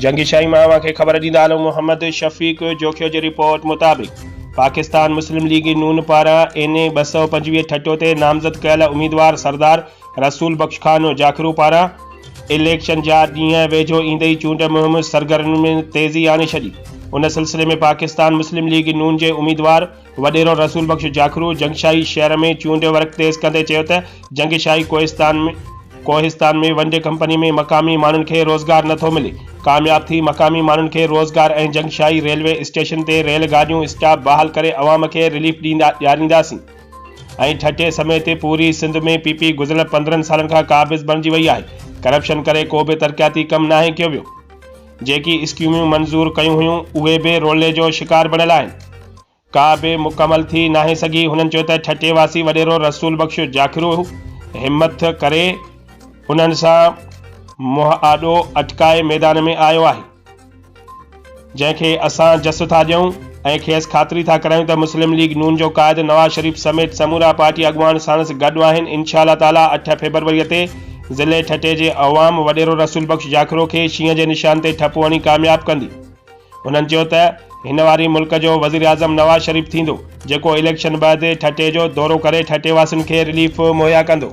جنگشاهي مان اوهان کي خبر ڏيندا هلون محمد شفيق جوکيو جي رپورٽ مطابق پاڪستان مسلم ليگ نون پاران اين اي 225 ٺٽو تي نامزد ڪيل اميدوار سردار رسول بخش خان جاکرو پاران اليڪشن جا ڏينهن ويجهو ايندي ئي چونڊ مهم سرگرمين ۾ تيزي آڻي ڇڏي. ان سلسلي ۾ پاڪستان مسلم ليگ نون جي اميدوار وڏيرو رسول بخش جاکرو جنگشاهي شهر ۾ چونڊ ورڪ تيز ڪندي چيو ته جنگشاهي ڪوهستان ڪوهستان ۾ ونڊ ڪمپني ۾ مقامي ماڻهن کي روزگار نٿو ملي، ڪامياب ٿي مقامي ماڻهن کي روزگار ۽ جنگشاهي ريلوي اسٽيشن تي ريل گاڏيون اسٽاپ بحال ڪري عوام کي رليف ڏيارينداسين. ۽ ٺٽي سميت پوري سنڌ ۾ پي پي گذريل 15 سالن کان قابض بڻجي وئي آهي، ڪرپشن ڪري ڪو به ترقياتي ڪم ناهي ڪيو ويو، جيڪي اسڪيمون منظور ڪيون هيون اهي به رولي جو شڪار بڻيل آهن، ڪا به مڪمل ٿي ناهي سگهي، هنن چيو ته ٺٽي واسي وڏيرو رسول بخش جاکرو همٿ ڪري انهن سان منهن آڏو اٽڪائي ميدان ۾ آيو آهي. جنهن کي اسان جس ٿا ڏيون ۽ کيس خاطري ٿا ڪرايون ته مسلم ليگ نون جو قائد نواز شريف سميت سمورا پارٽي اڳواڻ ساڻس گڏ آهن انشاء الله تعاليٰ 8 فيبروري تي ضلعي ٺٽي جي عوام وڏيرو رسول بخش جاکرو کي شينهن جي نشان تي ٺپو هڻي ڪامياب ڪندي. هنن چيو ته هن واري ملڪ جو وزيراعظم نواز شريف ٿيندو جيڪو اليڪشن بعد ٺٽي جو دورو ڪري ٺٽي واسين کي رليف مهيا ڪندو.